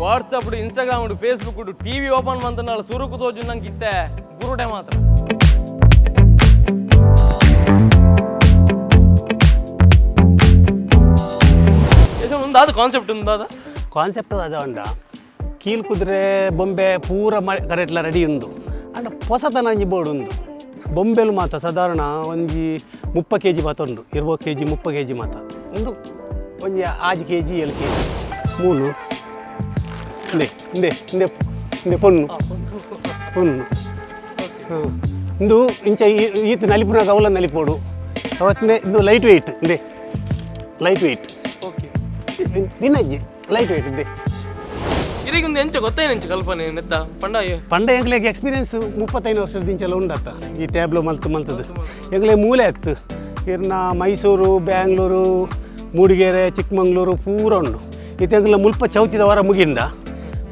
WhatsApp, Instagram, Facebook, TV open ಮಂತನಾಳ ಸುರುಕು ತೋಜು ನಂಗೆ ಇತ್ತೆ ಬುರುಡೆ ಮಾತ್ರ. ಉಂದಾದ ಕಾನ್ಸೆಪ್ಟ್ ಉಂದಾದ? ಕಾನ್ಸೆಪ್ಟ್ ಅದ ಉಂಡ. ಕೀಲ್ ಕುದುರೆ ಬೊಂಬೆ ಪೂರ ಕರೆಟ್ಲ ರೆಡಿ ಉಂಡು. ಅಂಡ ಪೊಸತನ ಒಂಜಿ ಬೋರ್ಡ್ ಉಂಡು. ಬೊಂಬೆಲು ಮಾತ ಸಾಧಾರಣ ಒಂಜಿ 30 ಕೆ ಜಿ ಮಾತ ಉಂಡು. 20 ಕೆ ಜಿ, 30 ಕೆ ಜಿ ಮಾತ ಉಂದು. ಒಂಜಿ 6 ಕೆ ಜಿ, 7 ಕೆ ಜಿ. ಮೂಲು ಇಂದೆ ಇಂದೆ ಇಂದೆ ಇಂದೆ ಪೊನ್ನು ಪೊನ್ನು. ಹಾಂ, ಇಂದು ಇಂಚ ಈತ್ ನಲಿಪುನಾಗ ಅವಲ ನಲಿಪೋಡು ಅವತ್ತನೇ. ಇಂದು ಲೈಟ್ ವೆಯ್ಟ್ ಇಂದೆ, light weight. Okay. ದಿನಜ್ಜಿ light weight ಇದೆ. ಇದೀಗ ಒಂದು ಎಂಚ ಗೊತ್ತೇನು, ಎಂಚ ಕಲ್ಪನೆ ನೆತ್ತ ಪಂಡ? ಪಂಡ ಎಂಕ್ಲೆಗ್ ಎಕ್ಸ್ಪೀರಿಯನ್ಸ್ 35 ವರ್ಷದ ಇಂಚೆಲ್ಲ ಉಂಡತ್ತ. ಈ ಟ್ಯಾಬ್ಲೋ ಮಲ್ತು ಮಲ್ತದ್ದು ಎಂಕ್ಲೆ ಮೂಲೆ ಆಯ್ತು. ಇರ್ನ ಮೈಸೂರು, ಬ್ಯಾಂಗ್ಳೂರು, ಮೂಡಿಗೆರೆ, ಚಿಕ್ಕಮಂಗ್ಳೂರು ಪೂರ ಉಂಡು. ಇತ್ತೆ ಎಂಕ್ಲ ಮುಲ್ಪ ಚೌತಿದ ವಾರ ಮುಗಿಂಡ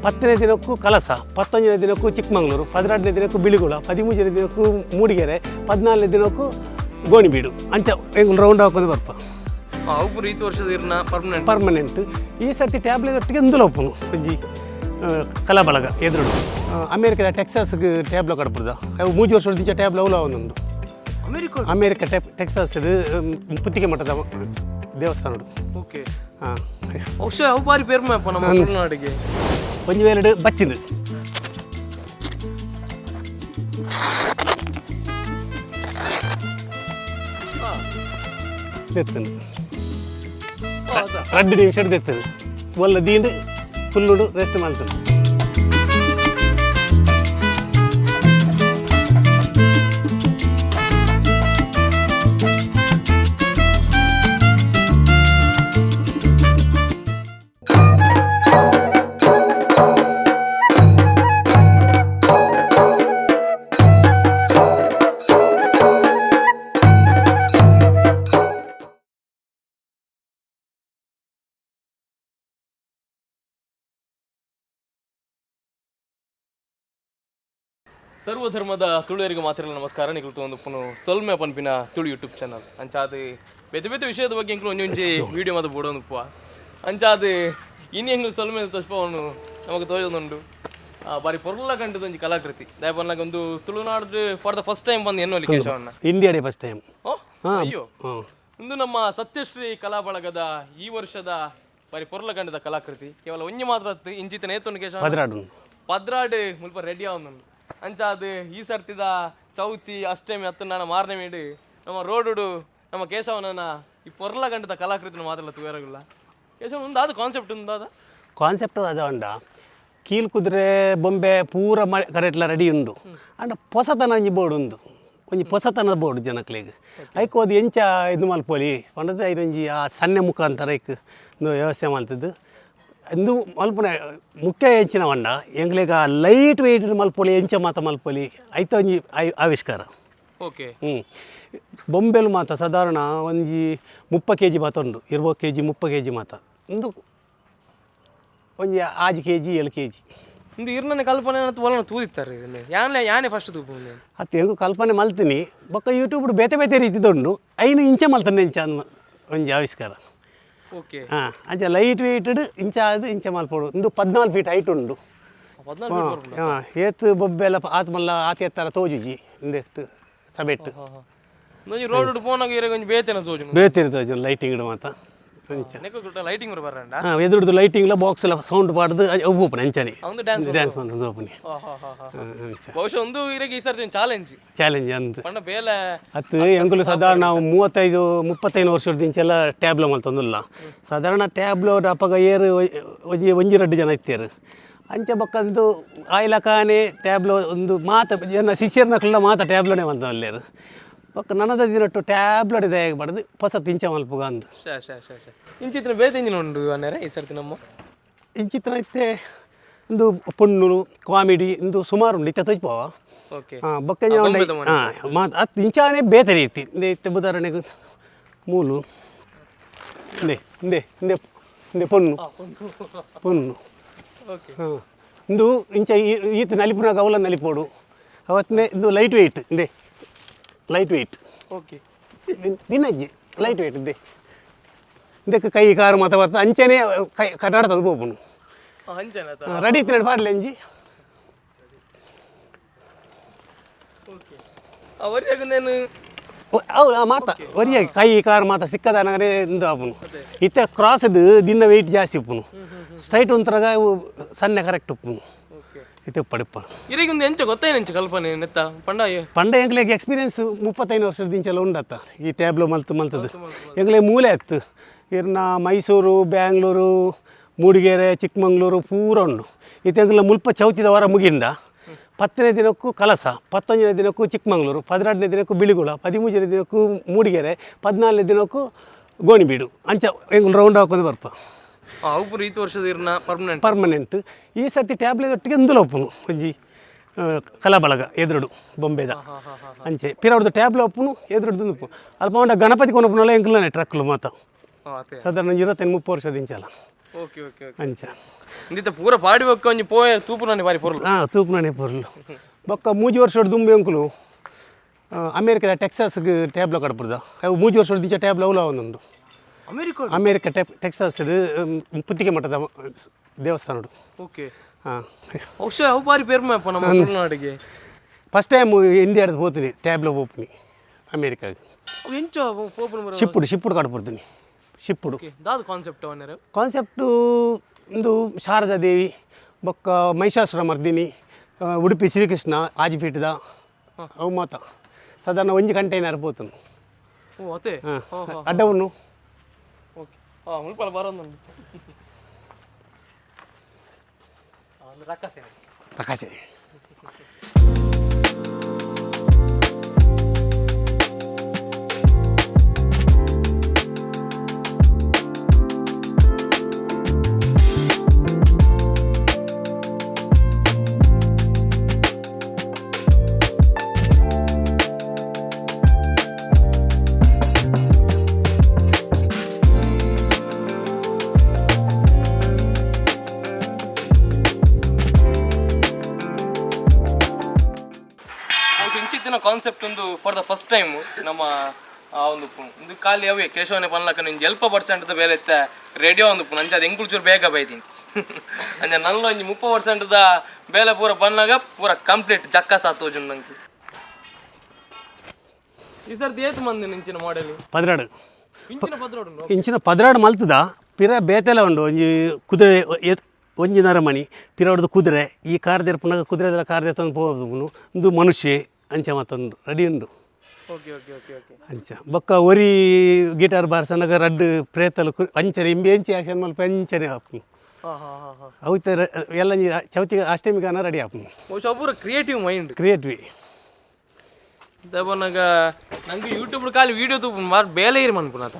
10ನೇ ದಿನಕ್ಕೂ ಕಲಸ, 11ನೇ ದಿನಕ್ಕೂ ಚಿಕ್ಕಮಂಗ್ಳೂರು, 12ನೇ ದಿನಕ್ಕೂ ಬಿಳಿಗುಳ, 13ನೇ ದಿನಕ್ಕೂ ಮೂಡಿಗೆರೆ, 14ನೇ ದಿನಕ್ಕೂ ಗೋಣಿಬೀಡು. ಅಂಚ ಎಂಕ್ಲು ರೌಂಡ್ ಹಾಕೊಂಡು ಬರ್ಪ. ಅವು ಈತ ವರ್ಷದ ಇರ್ನ ಪರ್ಮನೆಂಟ್? ಪರ್ಮನೆಂಟ್. ಈ ಸರ್ತಿ ಟ್ಯಾಬ್ಲೆಟ್ ಒಟ್ಟಿಗೆ ಇಂದುಲ ಒಪ್ಪುನು ಒಂಜಿ ಕಲಾಬಳಗ ಎದುರುಡು ಅಮೇರಿಕದ ಟೆಕ್ಸಾಸ್ಗೆ ಟ್ಯಾಬ್ಲೋ ಕಡಪುದ. ಅವು 3 ವರ್ಷ ದಿಂಚ ಟ್ಯಾಬ್ಲೋ ಅವಲ ಒಂದೊಂದು. ಅಮೆರಿಕ? ಅಮೇರಿಕ ಟೆಕ್ಸಾಸ್ ಪುತ್ತಿಗೆ ಮಠದ ದೇವಸ್ಥಾನ. ಓಕೆ. ಹಾಂ. ಬಹುಶಃ ಅವು ಬಾರಿ ಪೇರ್ಮೆ ಅಪ್ಪ ನಮ್ಮ ತುಳುನಾಡಿಗೆ. ಒಂಜಿ ಎರಡು ಬಚ್ಚಿಂದು ದೆತ್ತನು. 2 ನಿಮಿಷ ದೆತ್ತನು. ಒಲ್ಲ ದೀಂದು ಫುಲ್ലുಡು ರೆಸ್ಟ್ ಮಾಡ್ತಾನೆ. ಸರ್ವಧರ್ಮದ ತುಳುವರಿಗೆ ಮಾತ್ರ ನಮಸ್ಕಾರ. ನಿಕುಲು ಒಂದು ಪುನು ಸೊಲ್ಮೆ ಪನ್ಪಿನ ತುಳು ಯೂಟ್ಯೂಬ್ ಚಾನಲ್. ಅಂಚಾದ ಬೇತೆ ಬೇತೆ ವಿಷಯದ ಬಗ್ಗೆ ಎಂಕ್ಲು ಒಂಜೊಂಜಿ ವಿಡಿಯೋ ಮಾತ ಬೋಡೊಂದು ಉಪ್ಪುವ. ಅಂಚಾದ ಇನಿ ಎಂಕ್ಲು ಸೊಲ್ಮೆ ತೋಜ್ಪವನು ನಮಗೆ ತೋಜೊಂದುಂಡು. ಬಾರಿ ಪೊರ್ಲ ಕಂಡದ ಒಂಜಿ ಕಲಾಕೃತಿ. ದಾಯೆ ಪನ್ನಗ ಒಂದು Tulunadu for the first time ಬಂದು ಎನ್ನೋಲಿ ಕೇಶವನ್ನ. ಇಂಡಿಯಾಡೇ ಫಸ್ಟ್ ಟೈಮ್. ಓ ಅಯ್ಯೋ! ಹಾಂ. ಇಂದು ನಮ್ಮ ಸತ್ಯಶ್ರೀ ಕಲಾ ಬಳಗದ ಈ ವರ್ಷದ ಬಾರಿ ಪೊರ್ಲ ಕಂಡದ ಕಲಾಕೃತಿ. ಕೇವಲ ಒಂಜಿ ಮಾತ್ರ ಅತ್ತು, ಇಂಚಿತ ನೇತೊಂಡು ಕೇಶವ? 12. 12 ಮುಲ್ಪ ರೆಡಿ ಆವೊಂದುಂಡು. ಅಂಚಾದ್ ಈ ಸರ್ತಿದ ಚೌತಿ, ಅಷ್ಟಮಿ ಅತ್ತು ನಾನು ಮಾರನೇ ಮೇಡು ನಮ್ಮ ರೋಡುಡು ನಮ್ಮ ಕೇಶವನನ ಈ ಪೊರ್ಲ ಗಂಟದ ಕಲಾಕೃತಿನ ಮಾತ್ರ ತೂಯರಗುಲ್ಲ. ಕೇಶವ, ಉಂದಾದ ಕಾನ್ಸೆಪ್ಟ್ ಉಂದಾದ? ಕಾನ್ಸೆಪ್ಟ್ ಅದ ಉಂಡ. ಕೀಲ್ ಕುದುರೆ ಬೊಂಬೆ ಪೂರ ಕರೆಟ್ಲ ರೆಡಿ ಉಂಡು. ಅಂಡ ಪೊಸತನ ಒಂಜಿ ಬೋರ್ಡ್ ಉಂಡು. ಒಂಜಿ ಪೊಸತನ ಬೋರ್ಡ್ ಜನಕ್ಲೆಗ್. ಐಕ್ ಅದು ಎಂಚ ಇದು ಮಲ್ಪೊಲಿ ಪಂಡದು ಐನೊಂಜಿ ಆ ಸನ್ನೆ ಮುಖಾಂತರ ಐಕ್ ಇಂದು ವ್ಯವಸ್ಥೆ ಮಲ್ತದ್ದು. ಇಂದು ಮಲ್ಪುನ ಮುಖ್ಯ ಎಂಚಿನ ಪಂಡ ಎಂಕ್ಲೆಗ್ ಆ ಲೈಟ್ ವೆಯ್ಟ್ ಮಲ್ಪೊಲಿ, ಎಂಚ ಮಾತ ಮಲ್ಪೊಲಿ, ಐತ ಒಂಜಿ ಆವಿಷ್ಕಾರ. ಓಕೆ. ಹ್ಞೂ, ಬೊಂಬೆಲು ಮಾತ ಸಾಧಾರಣ ಒಂಜಿ 30 ಕೆ ಜಿ ಮಾತ ಉಂಡು. 20 ಕೆ ಜಿ, 30 ಕೆ ಜಿ ಮಾತ. ಉಂದು ಒಂಜಿ 6 ಕೆ ಜಿ, 7 ಕೆ ಜಿ. ಇಂದು ಇರ್ನನೆ ಕಲ್ಪನೆ ಒಲನ ತೂದಿತ್ತಾರೆ ಇದನ್ನೇ ಯಾನೆ ಯಾನೆ ಫಸ್ಟ್ ತೂಪು? ಅತ್ತೆ, ಎಂಕು ಕಲ್ಪನೆ ಮಲ್ತೀನಿ. ಬೊಕ್ಕ ಯೂಟ್ಯೂಬ್ ಬೇತೆ ಬೇತೆ ರೀತಿದುಂಡು. ಐನು ಇಂಚ ಮಲ್ತಂದೆ ಇಂಚ ಒಂಜಿ ಆವಿಷ್ಕಾರ. ಓಕೆ. ಹಾಂ, ಅಂಚ ಲೈಟ್ ವೆಯ್ಟೆಡ್ ಇಂಚ ಅದು ಇಂಚ ಮಲ್ಪೊಡು. ಇಂದು 14 ಫೀಟ್ ಹೈಟ್ ಉಂಡು. 14 ಫೀಟ್ ಬರ್ಪುಂಡು. ಹಾಂ, ಏತ್ ಬೊಬ್ಬೆ ಎಲ್ಲ ಆತ್ ಮಲ್ಲ ಆತ ಎತ್ತರ ತೋಜುಜಿ ಇಂದೆಷ್ಟು ಸಬೆಟ್ಟು. ಒಂಜಿ ರೋಡ್ ಪೋನಾಗ ಇರೆಗ್ ಒಂಜಿ ಬೇತೆನ ತೋಜುನು. ಬೇತೆ ತೋಜು ಲೈಟಿಂಗ್ ಮಾತ ಅಂಚ. ಲೈಟಿಂಗ್ ಬರಂಡ? ಹಾಂ, ಎದುರುದು ಲೈಟಿಂಗ್ಲ ಬಾಕ್ಸ್ ಎಲ್ಲ ಸೌಂಡ್ ಪಾಡ್ದು ಅವು ಓಪನ್ ಅಂಚನೆ. ಒಂದು ಡ್ಯಾನ್ಸ್. ಡ್ಯಾನ್ಸ್ ಮಂತಂದು ಓಪನ್ ಅಂಚ. ಬಹುಶಃ ಒಂದು ಇರೆಗ್ ಈ ಸರ್ತಿ ಚಾಲೆಂಜ್. ಚಾಲೆಂಜ್ ಅಂದ್. ಪಂಡ ಬೇಲೆ. ಅತ್ತು ಎಂಕುಲು ಸಾಧಾರಣ 35, 35 ವರ್ಷದ ಇಂಚೆಲ್ಲ ಟ್ಯಾಬ್ಲೋ ಮಲ್ತೊಂದುಲ್ಲ. ಸಾಧಾರಣ ಟ್ಯಾಬ್ಲೋ ಅಪಗ ಏರು ಒಂಜಿ ಒಂಜಿ ರಡ್ಡು ಜನ ಇತ್ತೇರು. ಅಂಚ ಬೊಕ್ಕಂದು ಆಯ್ಲಕಾನೆ ಟ್ಯಾಬ್ಲೋ ಒಂದು ಮಾತ ಜನ ಶಿಷ್ಯರ್ನಕುಲ್ಲ ಮಾತ ಟ್ಯಾಬ್ಲೋನೇ ಮಲ್ತೊಲ್ಲೇರು. ಬೊಕ್ಕ ನನದ ದಿನಟ್ಟು ಟ್ಯಾಬ್ಲೋಟ್ ದಯಾಗ ಬಡ್ದು ಪೊಸ ತಿಂಚ ಮಲ್ಪುಗ ಅಂದು. ಶಾ ಶಾ ಶಾ ಶಾ ಇಂಚಿತ್ತಿನ ಬೇತೆ ಇಂಜಿನ ಉಂಡು ಅನ್ನೇರೆ ಈ ಸರ್ತಿ ನಮ್ಮ? ಇಂಚಿತ್ತಿನ ಇತ್ತೆ ಇಂದು ಪೊಣ್ಣು ಕಾಮಿಡಿ ಇಂದು ಸುಮಾರು ಉಂಡು. ಇತ್ತೆ ತೋಜ್ಪವ. ಓಕೆ. ಹಾಂ, ಬೊಕ್ಕ ಹಾಂ ಮಾತು ಅತ್ತು ಇಂಚಾನೆ ಬೇತೆ ರೀತಿ ಇಂದೆ ಇತ್ತೆ ಉದಾಹರಣೆಗೆ ಮೂಲು ಇಂದೆ ಇಂದೆ ಇಂದೆ ಇಂದೆ ಪೊನ್ನು ಪೊನ್ನು. ಓಕೆ. ಹಾಂ, ಇಂದು ಇಂಚ ಈತ್ ನಲಿಪುನಾಗ ಅವಲ ನಲಿಪೋಡು ಅವತ್ತನೇ. ಇಂದು ಲೈಟ್ ವೆಯ್ಟ್ ಇಂದೆ, light weight. Okay. ದಿನಜ್ಜಿ light weight ಇಂದೆ. ಇದಕ್ಕೆ ಕೈ ಕಾರು ಮಾತ ಬರ್ತದೆ. ಅಂಚೆನೆ ಕೈ ಕಟಾಡ್ತದೆ ಪೋಪುನು. ಅಂಚನ? ರೆಡಿ ಇತ್ತು, ಪಾಡ್ಲೆ ಎಂಜಿ. ಅವರಿಯಾಗ? ಅವು ಮಾತ ಒರಿಯಾಗಿ ಕೈ ಕಾರ್ ಮಾತ ಸಿಕ್ಕದ ನಗರೆ ಇಂದು ಆಪುನು. ಇತ್ತೆ ಕ್ರಾಸ್ಡ್ ದಿನ ವೆಯ್ಟ್ ಜಾಸ್ತಿ ಉಪ್ಪುನು. ಸ್ಟ್ರೈಟ್ ಒಂಥರಗ ಅವು ಸಣ್ಣ ಕರೆಕ್ಟ್ ಉಪ್ಪುನು. ಇತ್ತೆ ಉಪ್ಪಡಿಪ್ಪ. ಇರಿಗೆ ಒಂದು ಎಂಚ ಗೊತ್ತೇನು, ಎಂಚ ಕಲ್ಪನೆ ನೆತ್ತ ಪಂಡ? ಪಂಡ ಎಂಕ್ಲೆಗ್ ಎಕ್ಸ್ಪೀರಿಯನ್ಸ್ 35 ವರ್ಷದ ಉಂಡತ್ತ ಈ ಟ್ಯಾಬ್ಲೋ ಮಲ್ತು ಮಲ್ತದ್ದು. ಎಂಕ್ಲೆ ಮೂಲೆ ಆಗ್ತು ಇರ್ನ ಮೈಸೂರು, ಬ್ಯಾಂಗ್ಳೂರು, ಮೂಡಿಗೆರೆ, ಚಿಕ್ಕಮಂಗ್ಳೂರು ಪೂರ ಉಂಡು. ಇತ್ತೆ ಎಂಕ್ಲ ಮುಲ್ಪ ಚೌತಿದ ವಾರ ಮುಗಿಂಡ 10ನೇ ದಿನಕ್ಕೂ ಕಲಸ, 11ನೇ ದಿನಕ್ಕೂ ಚಿಕ್ಕಮಂಗ್ಳೂರು, 12ನೇ ದಿನಕ್ಕೂ ಬಿಳಿಗುಳ, 13ನೇ ದಿನಕ್ಕೂ ಮೂಡಿಗೆರೆ, 14ನೇ ದಿನಕ್ಕೂ ಗೋಣಿಬೀಡು. ಅಂಚ ಎಂಗುಲು ರೌಂಡ್ ಹಾಕೊಂಡು ಬರ್ಪ. ಅವು ಪೂರ ಈತ ವರ್ಷದ ಇರ್ನ ಪರ್ಮನೆಂಟ್? ಪರ್ಮನೆಂಟ್. ಈ ಸರ್ತಿ ಟ್ಯಾಬ್ಲೆಟ್ ಒಟ್ಟಿಗೆ ಇಂದುಲ ಒಪ್ಪುನು ಒಂಜಿ ಕಲಬಳಗ ಎದುರುಡು ಬೊಂಬೆದ ಅಂಚೆ ಪಿರವ್ರದ್ದು ಟ್ಯಾಬ್ಲೆ ಒಪ್ಪುನು, ಎದುರುಡು ಉಪ್ಪು. ಅಲ್ಪ ಉಂಡ ಗಣಪತಿ ಕೊನೊಪ್ಪುನಲ್ಲ ಎಂಕ್ಲನೆ ಟ್ರಕ್ಲು ಮಾತ. ಅದೇ. ಸಾಧಾರಣ ಒಂಜಿ 25 30 ವರ್ಷದ ಇಂಚಲ. Okay okay okay. ಅಂಚ. ಇಂದಿತ್ತ ಪೂರ ಪಾಡಿ ಬೊಕ್ಕ ಒಂಜಿ ಪೋಯ ತೂಪುನನೆ ಬಾರಿ ಪೊರ್ಲು. ಹಾಂ, ತೂಪುನನೆ ಪೊರ್ಲು. ಬೊಕ್ಕ ಮೂಜಿ ವರ್ಷದ ದುಂಬು ಎಂಕುಲು ಅಮೇರಿಕದ ಟೆಕ್ಸಾಸ್ಗೆ ಟ್ಯಾಬ್ಲೋ ಕಡಪುರ್ದ. ಅವು 3 ವರ್ಷದ ದಿಂಚ ಟ್ಯಾಬ್ಲೋ ಅವಲ ಒಂದುಂಡು. ಅಮೆರಿಕ? ಅಮೇರಿಕ ಟೆಕ್ಸಾಸ್ ಪುತ್ತಿಗೆ ಮಠದ ದೇವಸ್ಥಾನಡು. ಹಾಂ. ಬಹುಶಃ ಅವು ಬಾರಿ ಪೆರ್ಮೆ ಅಪ್ಪ ನಮ್ಮ ತುಳುನಾಡಿಗೆ. ಫಸ್ಟ್ ಟೈಮ್ ಇಂಡಿಯಾದ ಪೋತೀನಿ, ಟ್ಯಾಬ್ಲೋ ಪೋಪುನಿ ಅಮೇರಿಕಾಗ್. ಅವು ಎಂಚ ಪೋಪುನ ಬರ? ಶಿಪ್ಪುಡು, ಶಿಪ್ಪುಡು ಕಡಪುರ್ತೀನಿ ಶಿಪ್ಪುಡು. ದಾದ ಕಾನ್ಸೆಪ್ಟ್ ಅವನ್ನೆರ? ಕಾನ್ಸೆಪ್ಟು ಇಂದು ಶಾರದಾ ದೇವಿ ಬೊಕ್ಕ ಮಹಿಷಾಸುರ ಮರ್ದಿನಿ, ಉಡುಪಿ ಶ್ರೀಕೃಷ್ಣ ಆಜಿಪೀಠದ ಅವು ಮಾತ. ಸಾಧಾರಣ ಒಂಜಿ ಕಂಟೈನರ್ ಪೋತುನು. ಓ ಅದೇ. ಹಾಂ, ಅಡ್ಡವನ್ನು. ಓಕೆ, ಹಾಂ, ಮುಲ್ಪಲ ಬರೋದುಂಡು ರಕ್ಕಸೆ. ಪ್ರಕಾಶೆ. ಅವ್ರು ಇಂಚಿತ್ತಿನ ಕಾನ್ಸೆಪ್ಟ್ ಒಂದು for the first time ನಮ್ಮ ಆ ಒಂದು ಒಂದು ಖಾಲಿ ಅವೇ ಕೇಶವನೇ ಪನ್ಲಕ್ಕ ನಿಂಜಿ ಎಲ್ಪ ಪರ್ಸೆಂಟ್ ಬೇಲೆ ಇತ್ತ ರೇಡಿಯೋ ಒಂದು ಅಂಚ ಅದು ಎಂಕುಲು ಚೂರು ಬೇಗ ಬೈದೀನಿ. ಅಂಚ ನಲ್ಲ ಒಂಜಿ 30 ಪರ್ಸೆಂಟ್ದ ಬೇಲೆ ಪೂರ ಪನ್ನಾಗ ಪೂರ ಕಂಪ್ಲೀಟ್ ಜಕ್ಕ ಸಾತೋಜು ನಂಗೆ. ಈ ಸರ್ತಿ ಏತ್ ಮಂದಿ ಇಂಚಿನ ಮಾಡೆಲ್? 12. ಇಂಚಿನ ಪದ್ರೋಡು? ಇಂಚಿನ 12 ಮಲ್ತದ. ಪಿರ ಬೇತೆಲ ಉಂಡು. ಒಂಜಿ ಕುದುರೆ ಒಂಜಿ ನರಮಣಿ, ಪಿರ ಹೊಡ್ದು ಕುದುರೆ. ಈ ಕಾರ್ ದೇರ್ಪುನಾಗ ಕುದುರೆ ಕಾರ್ ದೇರ್ತಂದು ಪೋದು. ಒಂದು ಮನುಷ್ಯ ಅಂಚ ಮತ್ತೊಂದು ರೆಡಿ ಉಂಡು. Okay okay okay okay. ಅಂಚ ಬೊಕ್ಕ ಒರಿ ಗಿಟಾರ್ ಬಾರ್ಸನಾಗ ರಡ್ಡು ಪ್ರೇತಲು ಅಂಚನೆ ಇಂಬೆ ಎಂಚಿ ಆಕ್ಷನ್ ಮಲ್ಪ ಅಂಚನೆ ಹಾಪುನು. ಹಾಂ ಹಾಂ ಹಾಂ ಹಾಂ. ಅವು ಎಲ್ಲ ಚೌತಿಗೆ ಅಷ್ಟಮಿಗಾನ ರೆಡಿ ಆಪುನು. ಬಹುಶಃ ಪೂರ creative mind. Creative. ದಬನಾಗ ನಂಗೆ ಯೂಟ್ಯೂಬ್ ಖಾಲಿ ವೀಡಿಯೋ ತೂಪು ಮಾರ್ ಬೇಲೆ ಇರು ಮನ್ಪುನಾತ.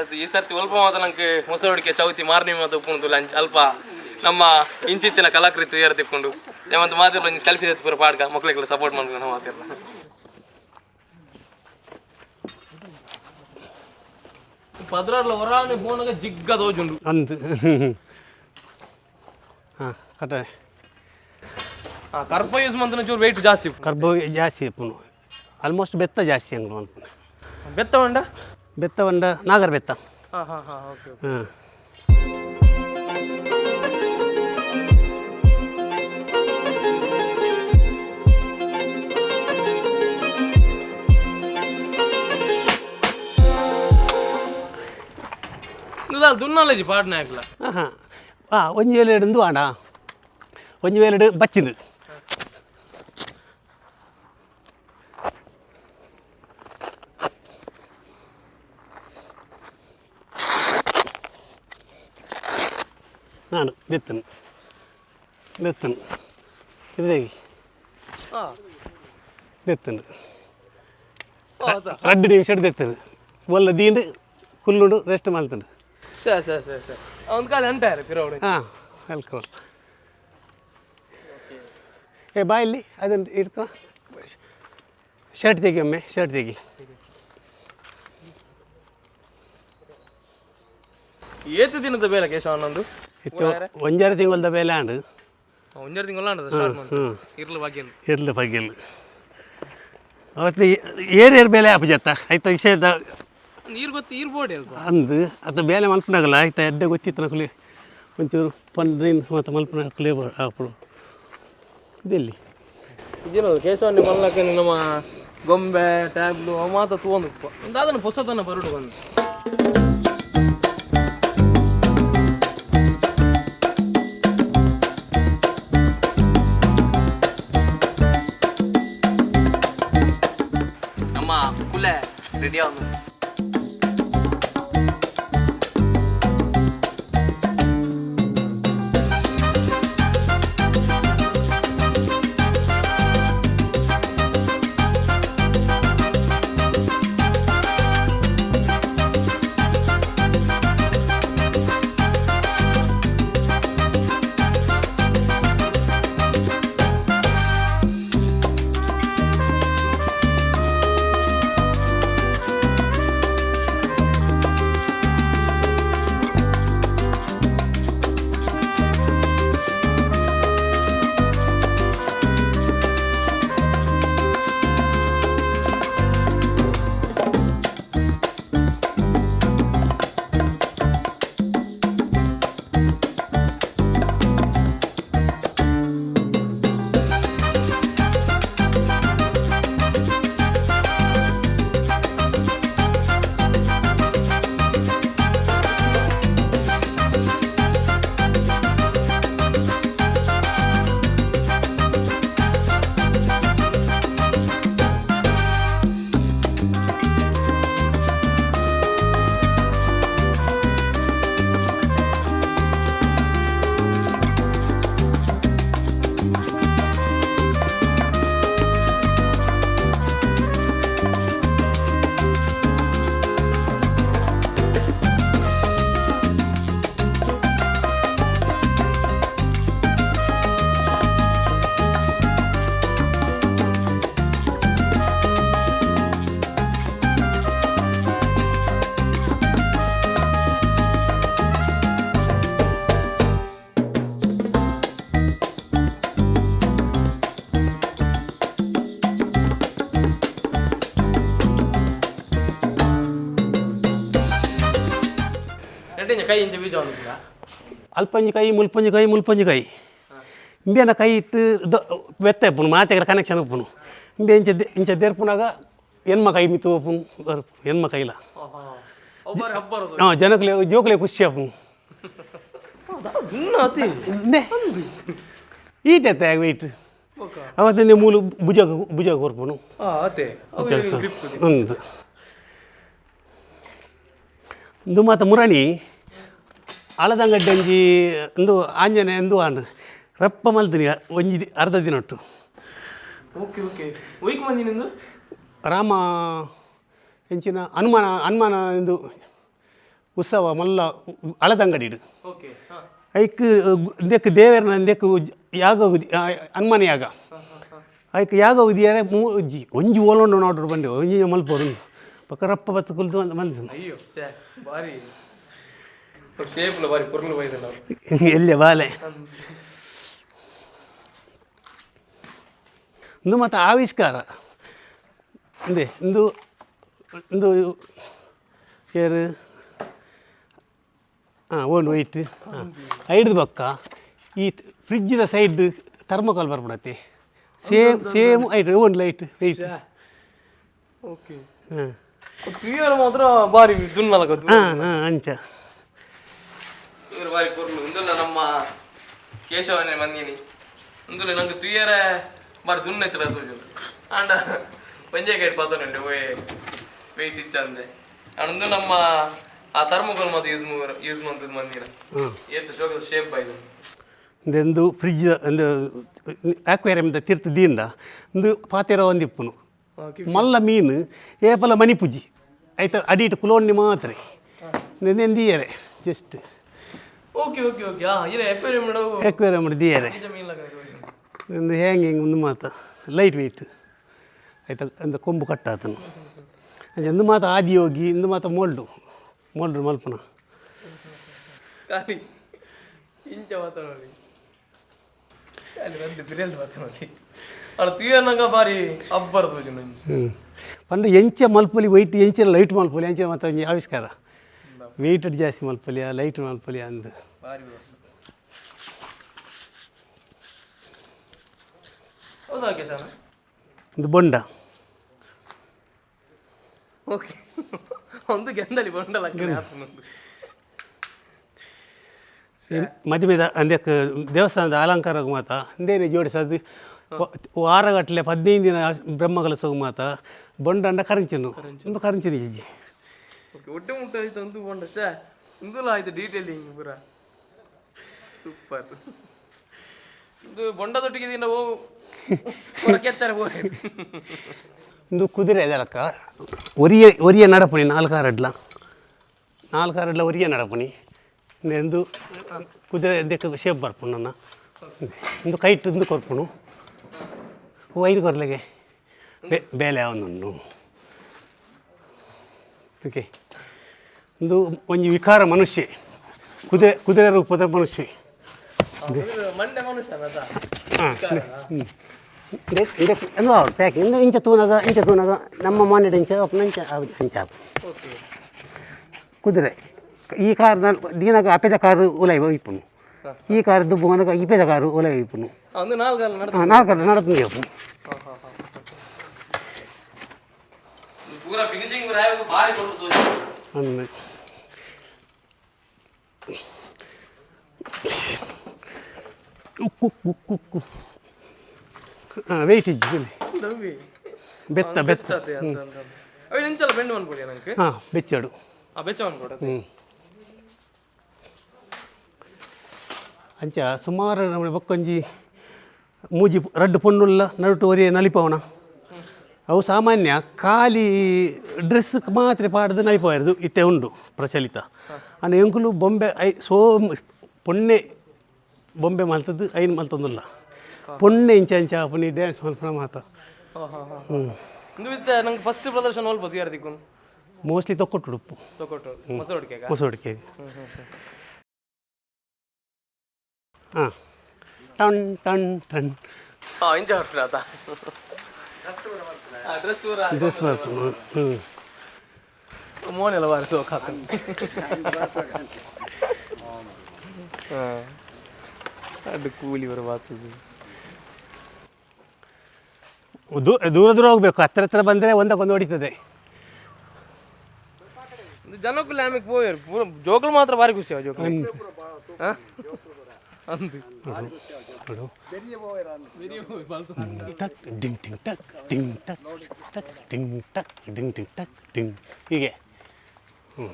ಅದು ಈ ಸರ್ತಿ ಅಲ್ಪ ಮಾತ್ರ ನಂಗೆ ಮುಸರುಡಿಕೆ ಚೌತಿ ಮಾರನೇ ಮಾತು ಉಪ್ಪುಂಡು ಲಂಚ್ ಅಲ್ಪ ನಮ್ಮ ಇಂಚಿತ್ತಿನ ಕಲಾಕೃತಿ ಏರ್ ತಿಕ್ಕೊಂಡು ಒಂದು ಮಾತಿಲ್ಲ. ಒಂಜಿ ಸೆಲ್ಫಿ ಎತ್ತು ಪೂರ ಪಾಡ್ಕ ಮಕ್ಕಳಿಗೆಲ್ಲ ಸಪೋರ್ಟ್ ಮಾಡ್ಕೊಂಡು ನಾವು ಮಾತಿಲ್ಲ. ಪದ್ರಾಡ್ಲ ಹೊರಾನೆ ಫೋನಾಗ ಜಿಗ್ಗ ದೋಜುಂಡು. ಅಂದು ಹಾಂ ಕಟ್ಟೆ. ಕರ್ಪ ಯೂಸ್ ಮಂತನ ಚೂರು ವೆಯ್ಟ್ ಜಾಸ್ತಿ ಉಪ್ಪು. ಕರ್ಬ ಜಾಸ್ತಿ ಉಪ್ಪುನು, ಆಲ್ಮೋಸ್ಟ್ ಬೆತ್ತ ಜಾಸ್ತಿ ಅಂಗ್ಲು ಅನ್ಪುನು. ಬೆತ್ತ ಉಂಡ? ಬೆತ್ತ ಉಂಡ, ನಾಗರ ಬೆತ್ತ. ಹಾಂ ಹಾಂ ಹಾಂ, ಓಕೆ. ಹಾಂ. ದುನ್ನಾಲಜಿ ಪಾಡ್ನಾಕ್ಲ. ಹಾಂ ಹಾಂ, ಒಂಜಿ ವೇಲೆ ಉಂದು ಆಂಡ, ಒಂಜಿ ವೇಲೆಡ್ ಬಚ್ಚಿಂದು. ನಾನು ದೆತ್ತನು ದೆತ್ತನು ಇದೇಗಿ. ದೆತ್ತನು. 2 ನಿಮಿಷ ದೆತ್ತನು, ಒಲ್ಲ ದೀಂದು ಕುಲ್ಲುಂಡು ರೆಸ್ಟ್ ಮಾಡ್ತಾನೆ. ಸರಿ ಸರಿ ಸರಿ ಸರಿ, ಒಂದು ಕಾಲ ಅಂಟಾರೆ ಪಿರೋಡು. ಹಾಂ, welcome. ಏ ಬಾ ಇಲ್ಲಿ, ಅದನ್ನು ಇಟ್ಕೊ. ಶರ್ಟ್ ತೆಗಿ ಒಮ್ಮೆ, ಶರ್ಟ್ ತೆಗಿ. ಏತು ದಿನದ ಬೇಲೆ ಕೇಶವನಂದು? ಇತ್ತು ಒಂಜಾರು ತಿಂಗಳದ ಬೇಲೆ ಆಂಡು. ಒಂಜಾರು ತಿಂಗಳ ಸ್ಟಾರ್ಟ್ ಮಾಡ್ತು ಇರ್ಲು ಬಗ್ಗೆ. ಇರ್ಲು ಪಗ್ಗಿಲ್ ಅವತ್ತು ಏರು ಏರು ಬೇಲೆ ಆಪುಜತ್ತ ಆಯ್ತು ವಿಷಯದ. ನೀರು ಗೊತ್ತು, ಈರ್ ಬೋಡಿ ಅಲ್ಪ. ಅಂದು ಅದು ಬೇಲೆ ಮಲ್ಪನಾಗಲ್ಲ ಆಯ್ತಾ, ಎಡ್ಡೆ ಗೊತ್ತಿತ್ತು ನಕಲಿ ಒಂಚೂರು ಪಂಡ್ರಿನ್ ಮತ್ತು ಮಲ್ಪನ ಕ್ಲೇಬರ್ ಆಪುಡು ಇದೆಲ್ಲಿ. ಇದೇನದು ಕೇಶವನ್ನಿ ಮಲ್ಲಕ್ಕೆ ನಮ್ಮ ಗೊಂಬೆ ಟ್ಯಾಬ್ಲು ಅವು ಮಾತ್ರ ತೂವೊಂದು ದಾದನ ಪುಸ್ತಕನ ಬರುಡು ಬಂದು. ನಮ್ಮ ಕುಲೆ ರೆಡಿ ಆಗ. ಕೈ ಇಂಚ ಬೀಜ ಒಂದಿಲ್ಲ. ಅಲ್ಪಂಜಿ ಕೈ, ಮುಲ್ಪಂಜಿ ಕೈ, ಮುಲ್ಪಂಜಿ ಕೈ ಇಂಬೇನ ಕೈ ಇಟ್ಟು ಬೆತ್ತ ಇಪ್ಪುನು ಮಾತೆಗರ ಕನೆಕ್ಷನ್ ಉಪ್ಪುನು ಇಂಬೆ ಇಂಚ ಇಂಚ ದೇರ್ಪುನಾಗ ಎನ್ಮ ಕೈ ಮಿತ್ತು ಉಪ್ಪುನು ಎನ್ಮ ಕೈಲ. ಒಬ್ಬರು ಹಬ್ಬರದು. ಹಾಂ, ಜನಕ್ಲೆ ಜೋಕ್ಲೆ ಖುಷಿ ಆಪುನು. ಅತಿ. ಈತೆ ವೆಯ್ಟ್ ಅವತ್ತೇ ಮೂಲು ಭುಜ ಭುಜ ಕೊರ್ಪುನು. ಅತೆ. ಒಂದು ಇಂದು ಮಾತ ಮುರಣಿ ಅಳದಂಗಡ್ಡೆ ಒಂಜಿ ಇಂದು ಆಂಜನೆ ಇಂದು ಆಂಡ್ ರಪ್ಪ ಮಲ್ತಿನಿ ಒಂಜಿ ಅರ್ಧ ದಿನೊಟ್ಟು. ಓಕೆ ಓಕೆ, ಒಯ್ಕ್ ಮಂದಿ ನಿಂದು. ರಾಮ ಎಂಚಿನ ಹನುಮಾನ ಹನುಮಾನ ಇಂದು ಉತ್ಸವ ಮಲ್ಲ ಅಳದಂಗಡಿಡು. ಓಕೆ. ಐಕ್ ಇಂದೆಕ್ ದೇವೆರ್ನ ಇಂದೆಕ್ ಯಾಗ ಹನುಮಾನ ಯಾಗ ಐಕ್ ಯಾಗ ಉದಿಯಾರೆ ಮೂಜಿ ಒಂಜಿ ಓಲೊಂಡು ನೋಡ್ರು ಬಂಡೆ ಒಂಜಿ ಮಲ್ಪೋರು ಪಕ್ಕ ರಪ್ಪ ಬತ್ತು ಕುಲ್ದು ಬಂದು. ಅಯ್ಯೋ ಛೇ, ಬಾರಿ ಟೇಪ್ಲ ಬಾರಿ ಪೊರ್ಲು ಬೈದಲ್ಲ. ಎಲ್ಲೆ ಬಾಲೆ ಇಂದು ಮತ್ತು ಆವಿಷ್ಕಾರ ಇಂದೆ ಇಂದು ಇಂದು ಏರು ಹಾಂ ಓನ್ ವೈಟ್ ಹಾಂ ಐಡ್ದು ಬೊಕ್ಕ ಈ ಫ್ರಿಜ್ಜಿದ ಸೈಡ್ ಥರ್ಮೋಕಾಲ್ ಬರ್ಬಿಡತ್ತೆ ಸೇಮ್ ಸೇಮ್ ಐಟ್ own light weight. Okay. ಹಾಂ. ಕ್ಲಿಯರ್ ಮಾತ್ರ ಬಾರಿ ದುನ್ನಲ ಗೊತ್ತು. ಹಾಂ ಹಾಂ, ಅಂಚ. ಇವರು ಬಾರಿ ಪೊರ್ಲು. ಉಂದುಲ್ಲ ನಮ್ಮ ಕೇಶವನೇ ಮಂದಿನಿ. ಉಂದುಲ್ಲ ನಂಗೆ ತುಯ್ಯರ ಬಾರಿ ದುನ್ನ ಇತ್ತಲ್ಲ ತೋಜು. ಆಂಡ ಒಂಜೇ ಗೇಟ್ ಪಾತೊಂಡೆ ಓಯ್ ವೆಯ್ಟ್ ಇಚ್ಚಂದೆ. ಆಂಡ ಉಂದು ನಮ್ಮ ಆ ಥರ್ಮೋಕೋಲ್ ಮಾತ ಯೂಸ್ ಯೂಸ್ ಮಂತದ ಮಂದಿನ. ಏತ್ ಶೋಕದ ಶೇಪ್ ಬಾಯ್ದು. ಇಂದೆಂದು ಫ್ರಿಜ್ ಒಂದು ಆಕ್ವೇರಿಯಂದ ತಿರ್ತು ದೀಂಡ ಇಂದು ಪಾತೆರ ಒಂದಿಪ್ಪುನು ಮಲ್ಲ ಮೀನು ಏಪಲ ಮಣಿಪುಜಿ ಐತ ಅಡಿಟ್ ಕುಲೋಣ್ಣಿ ಮಾತ್ರ ನೆಂದಿಯರೆ just. Okay okay okay, ಹಾ ಇರೇ ಅಕ್ವೇರಿಯಂ ನಡು. ಆಕ್ವೇರಿಯಂ ದಿಯರೆ. ನಿಜ ಮೀನ್ ಲಗ. ಒಂದು ಹ್ಯಾಂಗಿಂಗ್ ಒಂದು ಮಾತ ಲೈಟ್ ವೆಯ್ಟ್ ಆಯ್ತ ಅಂದ ಕೊಂಬು ಕಟ್ಟಾತನು. ಇಂದು ಮಾತ ಆದಿಯೋಗಿ ಇಂದು ಮಾತ ಮೋಲ್ಡು ಮೋಲ್ಡು ಮಲ್ಪನ. ಖಾಲಿ ಇಂಚ ಮಾತಾಡಲಿ, ಖಾಲಿ ಒಂದು ಬಿರಿಯಾನಿ ಮಾತಾಡಲಿ. ಅಲ್ಲ ತುಯ್ಯನಂಗ ಬಾರಿ ಅಬ್ಬರ ತೋಜು ನಂಜಿ. ಹ್ಞೂ, ಪಂಡ ಎಂಚ ಮಲ್ಪೊಲಿ ವೈಟ್, ಎಂಚ ಲೈಟ್ ಮಲ್ಪೊಲಿ, ಎಂಚ ಮಾತ ಒಂಜಿ ಆವಿಷ್ಕಾರ. ವೆಯ್ಟ್ ಜಾಸ್ತಿ ಮಲ್ಪೊಲಿ, ಲೈಟ್ ಮಲ್ಪೊಲಿ ಅಂದ್. ಬಾರಿ ಬರ್ತದೆ. ಹೌದಾ ಕೇಶವ? ಒಂದು ಬೊಂಡ. ಓಕೆ, ಒಂದು ಗೆಂದಲಿ ಬೊಂಡಲ. ಮದುವೆದ ಅಂದಕ್ಕೆ ದೇವಸ್ಥಾನದ ಅಲಂಕಾರ ಮಾತ ಅಂದೇನೆ ಜೋಡಿಸೋದು. ವಾರಗಟ್ಟಲೆ 15 ದಿನ ಬ್ರಹ್ಮಕಲಸವು ಮಾತ ಬೊಂಡಂಡ ಕರಂಚನು, ಒಂದು ಕರಂಚನು ಇಜ್ಜಿ. ಓಕೆ, ಒಟ್ಟೆ ಮುಟ್ಟ ಆಯ್ತು ಒಂದು ಬೊಂಡ. ಶೇ, ಇಂದುಲ ಆಯ್ತು ಡೀಟೇಲಿಂಗ್ ಪೂರ ಸೂಪರ್. ಇದು ಬೊಂಡದೊಟ್ಟಿಗೆ ದಿನ ಓ ಹೊರಗೆತ್ತಾರೆ ಹೋಗಿ. ಇಂದು ಕುದುರೆ ಅದಲಕ್ಕ ಒರಿಯ ಒರಿಯ ನಡಪುಣಿ ನಾಲ್ಕಾರಡ್ಲ ನಾಲ್ಕಾರಡ್ಲ ಒರಿಯ ನಡಪುಣಿ. ಇಂದು ಕುದುರೆ ದೆಕ್ಕ ಶೇಪ್ ಬರ್ಪುಂಡು ನನ್ನ. ಇಂದು ಕೈಟ್ ಇಂದು ಕೊರ್ಪುಣು ಐದು ಕೊರ್ಲೆಗೆ ಬೇಲೆ ಅವನುಂಡು. ಓಕೆ, ಇಂದು ಒಂಜಿ ವಿಕಾರ ಮನುಷ್ಯ, ಕುದುರೆ ಕುದುರೆ ರೂಪದ ಮನುಷ್ಯ. ಮಂಡೆ ಮನುಷ್ಯನ. ಹಾಂ, ಅಲ್ವಾ? ಪ್ಯಾಕ್ ಇಂದು ಇಂಚ ತೂನಗ ಇಂಚ ತೂನಗ ನಮ್ಮ ಮಾನಿಟರ್ ಇಂಚ ಅಪ್ಪನ ಇಂಚ ಅಂಚ ಆಪು. ಓಕೆ. ಕುದುರೆ ಈ ಕಾರ್ ದೀನಗ ಅಪೆದ ಕಾರು ಉಲೈ ಇಪ್ಪುನು. ಈ ಕಾರ್ ದುಬ್ಬು ಮನಗ ಇಪೆದ ಕಾರು ಉಲೈ ಇಪ್ಪುನು. ಒಂದು ನಾಲ್ಕಲ್ಲ ನಡ. ನಾಲ್ಕಲ್ಲ ನಡಪುಂಗೆ ಅಪ್ಪು. ಪೂರ ಫಿನಿಶಿಂಗ್ ಬಾರಿ ಕೊಡ್ತು. ಅಂದ್ ಉಕ್ಕು ಉಕ್ಕು ಉಕ್ಕು. ಹಾಂ, ವೆಯ್ಟ್ ಇಜ್ಜಿ. ದವ್ವಿ. ಬೆತ್ತ ಬೆತ್ತ. ಅవి ನಿಂಚಲ್ಲ ಬೆಂಡು ಅನ್ಕೊಡಿ ನಂಗೆ. ಹಾಂ, ಬೆಚ್ಚಡು. ಆ ಬೆಚ್ಚ ಅನ್ಕೊಡ. ಹ್ಞೂ, ಅಂಚ ಸುಮಾರು ನಮ್ಮ ಬೊಕ್ಕೊಂಜಿ ಮೂಜಿ ರಡ್ಡು ಪೊಣ್ಣುಲ್ಲ ನಡುಟು ಒರಿಯ ನಲಿಪವನ. ಅವು ಸಾಮಾನ್ಯ ಖಾಲಿ ಡ್ರೆಸ್ ಮಾತ್ರ ಪಾಡ್ದು ನಲಿಪವಾರ್ದು ಇತ್ತೆ ಉಂಡು ಪ್ರಚಲಿತ. ಅಂಡ ಎಂಕುಲು ಬೊಂಬೆ I so ಪೊಣ್ಣೆ ಬೊಂಬೆ ಮಲ್ತದ್ದು ಐನ್ ಮಲ್ತೊಂದುಲ್ಲ. ಪೊಣ್ಣೆ ಇಂಚ ಇಂಚ ಆಪುನಿ, ಡ್ಯಾನ್ಸ್ ಮಲ್ಪುನ ಮಾತ. ಹ್ಞೂ. ಇಂದು ವಿತ್ತ ನಂಗೆ ಫಸ್ಟ್ ಪ್ರದರ್ಶನ ಅಲ್ಪ ಯಾರು ದಿಕ್ಕು? ಮೋಸ್ಟ್ಲಿ ತೊಕ್ಕೊಟ್ಟು ಉಡುಪು. ತೊಕೊಟ್ಟು ಹೊಸ ಹುಡುಕಿಗ. ಹೊಸ ಉಡುಗೆ. ಹಾಂ, ಟಣ್ ಟಣ್ ಟಣ್. ಹಾ, ಇಂಚ ಹೊರಟು ಆತ ಡ್ರೆಸ್ ಪೂರ. ಡ್ರೆಸ್ ಮಲ್ಪುನು. ಹ್ಞೂ. ಮೋನೆಲ್ಲ ಬಾರಿ ಸೋಕ್ ಹಾಕ. ಅದು ಕೂಲಿ ಬರ ಬಾತದು. ದೂರ ದೂರ ಹೋಗ್ಬೇಕು. ಹತ್ರ ಹತ್ರ ಬಂದರೆ ಒಂದಕ್ಕೊಂದು ಹೊಡಿತದೆ. ಜನಕ್ಕೂ ಆಮೆಗೆ ಪೋಯರು ಪೂರ ಜೋಕುಲು ಮಾತ್ರ ಭಾರಿ ಖುಷಿ ಜೋಕುಲು ಅಂದು. ನೋಡು, ಟಕ್ ಡಿಂಗ್ ಟಿಂಗ್ ಟಕ್ ಟಿಂಗ್ ಟಕ್ ಟಕ್ ಟಿಂಗ್ ಟಕ್ ಡಿಂಗ್ ಟಿಂಗ್ ಟಕ್ ಟಿಂಗ್ ಹೀಗೆ. ಹ್ಞೂ.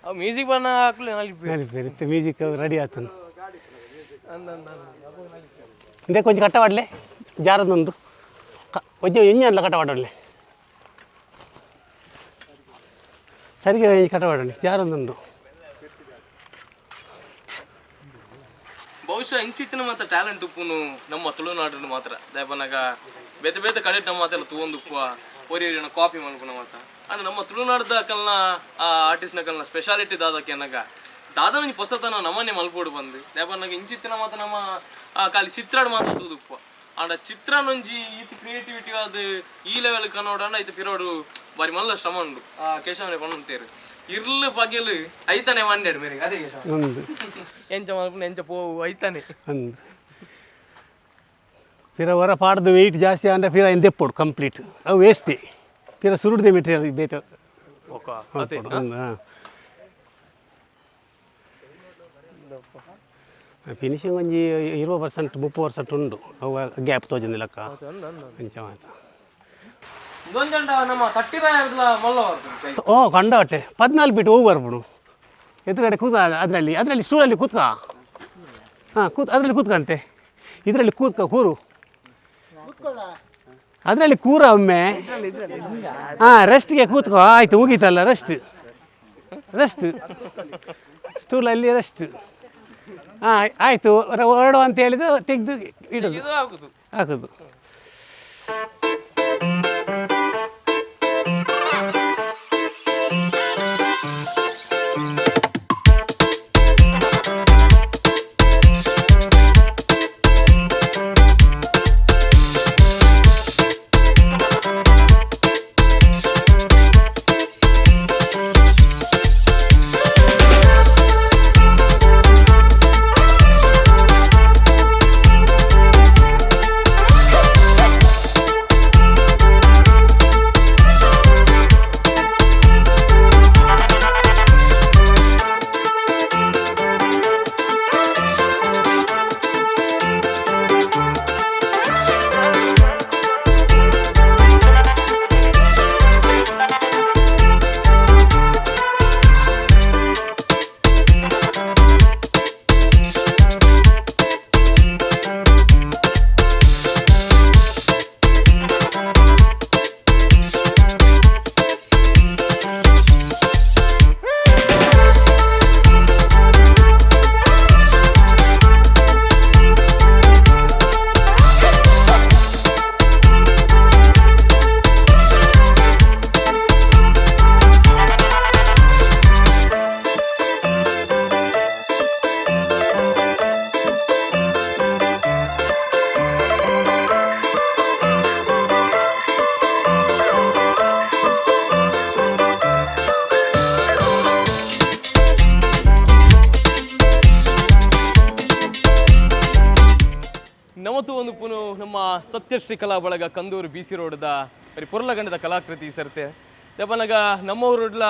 ಅವು ಮ್ಯೂಸಿಕ್ ಬಣ್ಣ ಹಾಕ್ಲಿ. ಬೇರೆ ಮ್ಯೂಸಿಕ್ ರೆಡಿ ಆತನು. ಇಂದೇ ಕೊಂಚ ಕಟ್ಟವಾಡಲೆ ಜಾರದುಂಡು. ಕೊಂಚ ಎಂಜನ್ಲ ಕಟ್ಟವಾಡಲೆ ಸರಿಗೆ ಕಟ್ಟವಾಡಲಿ ಜಾರೊಂದುಂಡು. ಬಹುಶಃ ಇಂಚಿತ್ತಿನ ಮಾತ್ರ ಟ್ಯಾಲೆಂಟ್ ಉಪ್ಪುನು ನಮ್ಮ ತುಳುನಾಡು ಮಾತ್ರ. ದಯಪನಗ ಬೇತೆ ಬೇತೆ ಕಡೆ ನಮ್ಮ ಮಾತೆಲ್ಲ ತೂವೊಂದು ಉಪ್ಪುವ ಒರಿ ಒರಿನ ಕಾಪಿ ಮಲ್ಪುನ ಮಾತ. ಅಂಡ್ ನಮ್ಮ ತುಳುನಾಡ್ದ ಕಲ್ನ ಆ ಆರ್ಟಿಸ್ಟ್ನ ಕಲ್ನ ಸ್ಪೆಷಾಲಿಟಿ ದಾದಕ್ಕೆ ಅನ್ನಗ ದಾದನ ಪೊಸತನ ನಮ್ಮನೆ ಮಲ್ಪೋಡು ಬಂದು. ದಯಪನಗ ಇಂಚಿತ್ತಿನ ಮಾತ ನಮ್ಮ ಆ ಖಾಲಿ ಚಿತ್ರಾಡ್ ಮಾತ್ರ ತೂದುಪ್ಪುವ. ಅಂಡ ಚಿತ್ರನೊಂಜಿ ಈತ್ ಕ್ರಿಯೇಟಿವಿಟಿ ಅದು ಈ ಲೆವೆಲ್ ಕನ್ನೋಡ ಐತೆ ಪಿರೋಡು ಬಾರಿ ಮಲ್ಲ ಶ್ರಮ ಉಂಡು. ಆ ಕೇಶವನೇ ಪಣ್ಣುಂತೇರು ಇರ್ಲು ಪಗೆಲು ಐತಾನೆ ಮಂಡ್ಯಡು ಮೇರೆಗೆ ಅದೇ ಕೇಶವ. ಒಂದು ಎಂಚ ಮಲ್ಪುನ ಎಂಚ ಪೋವು ಐತಾನೆ. ಒಂದು ಪಿರ ಹೊರ ಪಾಡ್ದು ವೆಯ್ಟ್ ಜಾಸ್ತಿ ಅಂದರೆ ಪಿರ ಇನ್ನು ದೆಪ್ಪೋಡು ಕಂಪ್ಲೀಟ್. ಅವು ವೇಸ್ಟೇ. ಪಿರ ಸುರುಡ್ದೆ ಮೆಟೀರಿಯಲ್ ಬೇತೆ. ಫಿನಿಶಿಂಗ್ ಒಂಜಿ 20% 30% ಉಂಡು. ಅವು ಗ್ಯಾಪ್ ತೋಜೊಂದಿಲ್ಲಕ್ಕ ಅಂಚ ಮಾತ. ಇದೊಂಜಂಡ ನಮ್ಮ ತಟ್ಟಿದ ಮಲ್ಲ. ಓ ಕಂಡಾಟೆ 14 ಫೀಟ್ ಹೋಗಿ ಬರ್ಬಿಡು. ಎದುರುಗಡೆ ಕೂತ ಅದರಲ್ಲಿ ಅದರಲ್ಲಿ ಸ್ಟೂಲಲ್ಲಿ ಕೂತ್ಕ. ಹಾಂ, ಕೂತ್ ಅದರಲ್ಲಿ ಕೂತ್ಕಂತೆ. ಇದರಲ್ಲಿ ಕೂತ್ಕ, ಕೂರು ಅದರಲ್ಲಿ ಕೂರ ಒಮ್ಮೆ. ಹಾಂ, ರೆಸ್ಟ್ಗೆ ಕೂತ್ಕೋ. ಆಯಿತು, ಮುಗೀತಲ್ಲ. ರೆಸ್ಟ್ ರೆಸ್ಟ್ ಸ್ಟೂಲಲ್ಲಿ ರೆಸ್ಟ್. ಹಾಂ, ಆಯಿತು, ಹೊರಡುವ ಅಂತ ಹೇಳಿದ್ರೆ ತೆಗೆದು ಇಡೋದು. ಇದು ಹಾಕುದು. ಹಾಕೋದು. ನಮತು ಒಂದು ಪುನು ನಮ್ಮ ಸತ್ಯಶ್ರೀ ಕಲಾ ಬಳಗ ಕಂದೂರು ಬಿ ಸಿ ರೋಡ್ದ ಬರಿ ಪೊರ್ಲಗಂಡದ ಕಲಾಕೃತಿ ಸರ್ತೆ. ದೆಪನಗ ನಮ್ಮ ಊರುಡ್ಲ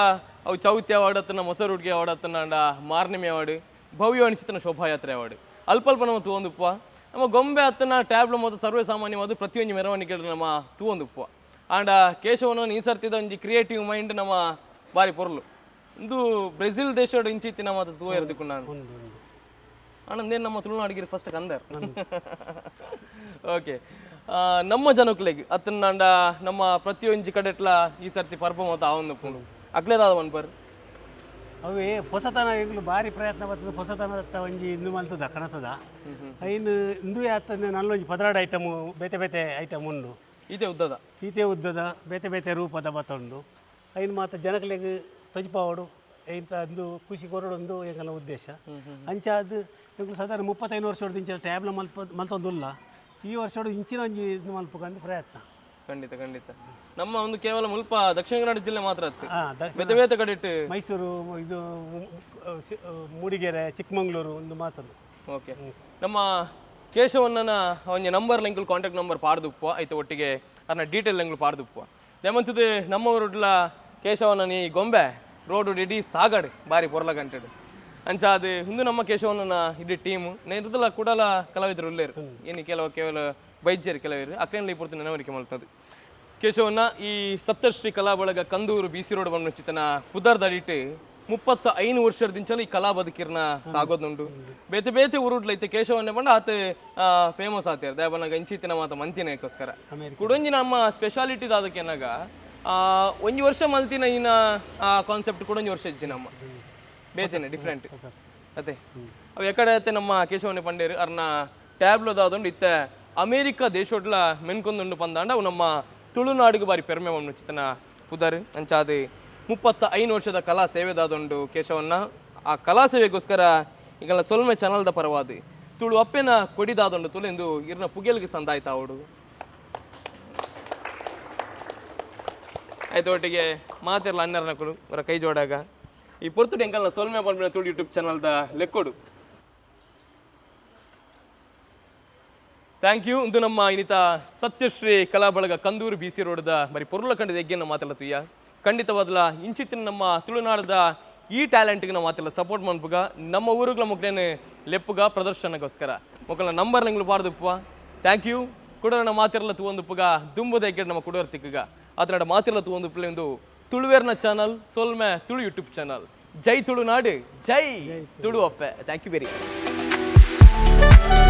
ಅವು ಚೌತಿ ಅವಾರ್ಡ್, ಮೊಸರು ಉಡ್ಗೆ ಅವಾರ್ಡ್, ಅಂಡ ಮಾರ್ನಿಮೆ ಅವಾರ್ಡ್, ಭವ್ಯ ಅಣಿಚಿತನ ಶೋಭಾಯಾತ್ರೆ ಅವಾರ್ಡ್. ಅಲ್ಪ ಅಲ್ಪ ನಮ್ಮ ತೂವೊಂದುಪ್ಪ ನಮ್ಮ ಗೊಂಬೆ ಅತ್ತನ ಟ್ಯಾಬ್ಲ ಮತ್ತು ಸರ್ವೇ ಸಾಮಾನ್ಯವಾದ ಪ್ರತಿಯೊಂದು ಮೆರವಣಿಗೆ ನಮ್ಮ ತೂವೊಂದುಪ್ಪ. ಆಂಡ ಕೇಶವನ ಈ ಸರ್ತಿದ ಒಂಜಿ ಕ್ರಿಯೇಟಿವ್ ಮೈಂಡ್ ನಮ್ಮ ಬಾರಿ ಪೊರ್ಲು. ಇಂದು ಬ್ರೆಜಿಲ್ ದೇಶದ ಇಂಚಿತ್ತಿ ನಮ್ಮ ತೂವ ಇರದಿಕ್ಕು ನಾನು. ಆನಂದೇನು ನಮ್ಮ ತುಳುನಾಡಿಗೆ ಫಸ್ಟ್ ಕಂದರ್. ಓಕೆ, ನಮ್ಮ ಜನಕ್ಲೆಗ್ ಅತ್ತನಾಂಡ ನಮ್ಮ ಪ್ರತಿಯೊಂಜಿ ಕಡೆಟ್ಲ ಈ ಸರ್ತಿ ಪರ್ಬ ಮತ್ತು ಆವೊಂದು ಪುಂಡು ಅಕ್ಲೇದಾದ ಮನ್ಪರ್. ಅವೇ ಹೊಸತನ ಈಗಲೂ ಭಾರಿ ಪ್ರಯತ್ನ ಬರ್ತದೆ. ಹೊಸತನ ಒಂಜಿ ಇಂದು ಮಲ್ತದ ಕಣತದ ಐನು ಇಂದು ಆತಂದೆ ನಲ್ಲೊಂಜಿ 12 ಐಟಮು, ಬೇತೆ ಬೇತೆ ಐಟಮ್ ಉಂಡು. ಈತೆ ಉದ್ದದ. ಈತೆ ಉದ್ದದ ಬೇತೆ ಬೇತೆ ರೂಪದ ಬತ್ತ ಉಂಡು. ಐನು ಮಾತ ಜನಕ್ಲೆಗ್ ತೊಜಿಪಾವಡು ಇಂತ ಅಂದು ಖುಷಿ ಕೊರಡೊಂದು ಎಂಕಲ್ನ ಉದ್ದೇಶ. ಅಂಚ ಅದು ಎಂಕುಲು ಸಾಧಾರಣ 35 ವರ್ಷದ ಇಂಚಿನ ಟ್ಯಾಬ್ಲ ಮಲ್ಪ ಮಲ್ತೊಂದುಲ್ಲ. ಈ ವರ್ಷಡು ಇಂಚಿನ ಒಂಜಿ ಇದು ಮಲ್ಪಕಂದು ಪ್ರಯತ್ನ. ಖಂಡಿತ ಖಂಡಿತ. ನಮ್ಮ ಒಂದು ಕೇವಲ ಮುಲ್ಪ ದಕ್ಷಿಣ ಕನ್ನಡ ಜಿಲ್ಲೆ ಮಾತ್ರ ಅತ್ತು. ಹಾಂ. ಬೇತೆ ಬೇತೆ ಕಡೆಟ್. ಮೈಸೂರು, ಇದು ಮೂಡಿಗೆರೆ, ಚಿಕ್ಕಮಂಗ್ಳೂರು ಒಂದು ಮಾತನ್ನು. ಓಕೆ, ನಮ್ಮ ಕೇಶವಣ್ಣನ ಒಂಜಿ ನಂಬರ್ ಲಿಂಕಲ್ ಕಾಂಟ್ಯಾಕ್ಟ್ ನಂಬರ್ ಪಾಡ್ದುಪ್ಪ ಐತೆ. ಒಟ್ಟಿಗೆ ಅದನ್ನ ಡೀಟೇಲ್ ಲಿಂಕ್ಲು ಪಾಡ್ದುಪ್ಪ. ದೇಮಂತದ್ದು ನಮ್ಮ ಊರುಡ್ಲ ಕೇಶವಣ್ಣನ ಈ ಗೊಂಬೆ ರೋಡು ಇಡೀ ಸಾಗಡ್ ಬಾರಿ ಪೊರ್ಲ ಗಂಟೆಡು. ಅಂಚ ಅದು ಹಿಂದು ನಮ್ಮ ಕೇಶವಣ್ಣನ ಇಡೀ ಟೀಮ್ ನೇರದಲ್ಲ ಕೂಡಲ ಕಲಾವಿದರು ಉಲ್ಲೇರು. ಏನು ಕೆಲವು ಕೇವಲ ಬೈಜ್ಯರು ಕೆಲವರು ಅಕ್ರೇನ್ಲಿ ಪೂರ್ತಿ ನೆನವರಿಕೆ ಮಾಡ್ತದೆ. ಕೇಶವನ್ನ ಈ ಸಪ್ತಶ್ರೀ ಕಲಾ ಬಳಗ ಕಂದೂರು ಬಿ ಸಿ ರೋಡ್ ಬಂದು ಚಿತನ ಪುದರ್ದಡಿಟ್ಟು 35 ವರ್ಷದಿಂಚಲೂ ಈ ಕಲಾ ಬದುಕಿರ್ನ ಸಾಗೋದುಂಡು. ಬೇತೆ ಬೇತೆ ಊರುಡ್ಲೈತೆ ಕೇಶವನ್ನೇ ಬಂಡ ಆತ ಫೇಮಸ್ ಆತೇರ್ ದೇವನಾಗ ಇಂಚಿತ್ತಿನ ಮಾತ ಮಂತಿನಕ್ಕೋಸ್ಕರ. ಕುಡೊಂಜಿ ನಮ್ಮ ಸ್ಪೆಷಾಲಿಟಿ ಅದಕ್ಕೆನಾಗ ಒಂಜಿ ವರ್ಷ ಮಲ್ತಿನ ಇನ್ನ ಕಾನ್ಸೆಪ್ಟ್ ಕೂಡ ಒಂಜಿ ವರ್ಷ ಇಜ್ಜಿ ನಮ್ಮ ಬೇಸೇನೆ ಡಿಫ್ರೆಂಟ್ ಅದೇ. ಅವು ಎಕಡೆ ಐತೆ ನಮ್ಮ ಕೇಶವನೇ ಪಂಡೇರು ಅರ್ನ ಟ್ಯಾಬ್ಲೋದಾದುಂಡು. ಇತ್ತ ಅಮೇರಿಕಾ ದೇಶೋಡ್ಲ ಮೆನ್ಕೊಂದುಂಡು ಪಂದಾಂಡ ಅವು ನಮ್ಮ ತುಳುನಾಡಿಗೆ ಬಾರಿ ಪೆರ್ಮೆ ಮಣ್ಣು ಚಿತ್ತನ ಪುದರ್. ಅಂಚಾದ 35 ವರ್ಷದ ಕಲಾ ಸೇವೆದಾದುಂಡು ಕೇಶವನ್ನ. ಆ ಕಲಾ ಸೇವೆಗೋಸ್ಕರ ಈಗಲ್ಲ ಸೊಲ್ಮೆ ಚಾನಲ್ದ ಪರವಾದ ತುಳು ಅಪ್ಪೆನ ಕೊಡಿದಾದುಂಡು ತುಳು ಇರ್ನ ಪುಗೆಲ್ಗೆ ಸಂದಾಯ್ತ ಅವಡು. ಆಯ್ತು, ಒಟ್ಟಿಗೆ ಮಾತಿರಲ್ಲ ಅನ್ನರ್ನಕುಲು ಅವರ ಕೈ ಜೋಡಾಗ ಈ ಪೊರ್ತುಡು ಎಂಕಲ್ನ ಸೊಲ್ಮೆ ಪನ್ಪಿನ ತುಳು ಯೂಟ್ಯೂಬ್ ಚಾನಲ್ದ ಲೆಕ್ಕೊಡು. Thank you. ಇಂದು ನಮ್ಮ ಇನ್ನಿತ ಸತ್ಯಶ್ರೀ ಕಲಾ ಬಳಗ ಕಂದೂರು ಬಿ ಸಿ ರೋಡ್ದ ಬರಿ ಪೊರುಲ ಕಂಡದ ಎಗ್ಗೆನ ಮಾತಾಡತ್ತೀಯ. ಖಂಡಿತವಾದ್ಲ ಇಂಚಿತ್ತಿನ ನಮ್ಮ ತುಳುನಾಡದ ಈ ಟ್ಯಾಲೆಂಟ್ಗೆ ನಾವು ಮಾತೆಲ್ಲ ಸಪೋರ್ಟ್ ಮನ್ಪುಗ, ನಮ್ಮ ಊರುಗಳ ಮೊಕ್ಲೇನು ಲೆಪ್ಪುಗ ಪ್ರದರ್ಶನಕ್ಕೋಸ್ಕರ. ಮೊಕ್ಕಲ ನಂಬರ್ ನಿಂಗ್ಲು ಪಾಡ್ದುಪ್ಪುವ. Thank you. ಕುಡೋರನ ಮಾತಿರಲ್ಲ ತೂವೊಂದುಪ್ಪುಗ. ದುಂಬುದ ನಮ್ಮ ಕುಡೋರ್ ತಿಕ್ಕುಗ. ಅದನ್ನಡ ಮಾತಿರಲ್ಲ ತೂವೊಂದುಪ್ಪಲೆ ಒಂದು ತುಳುವೇರ್ನ ಚಾನಲ್. ಸೊಲ್ಮೆ ತುಳು ಯೂಟ್ಯೂಬ್ ಚಾನಲ್. ಜೈ ತುಳುನಾಡು, ಜೈ ತುಳು ಅಪ್ಪೆ. Thank you very much.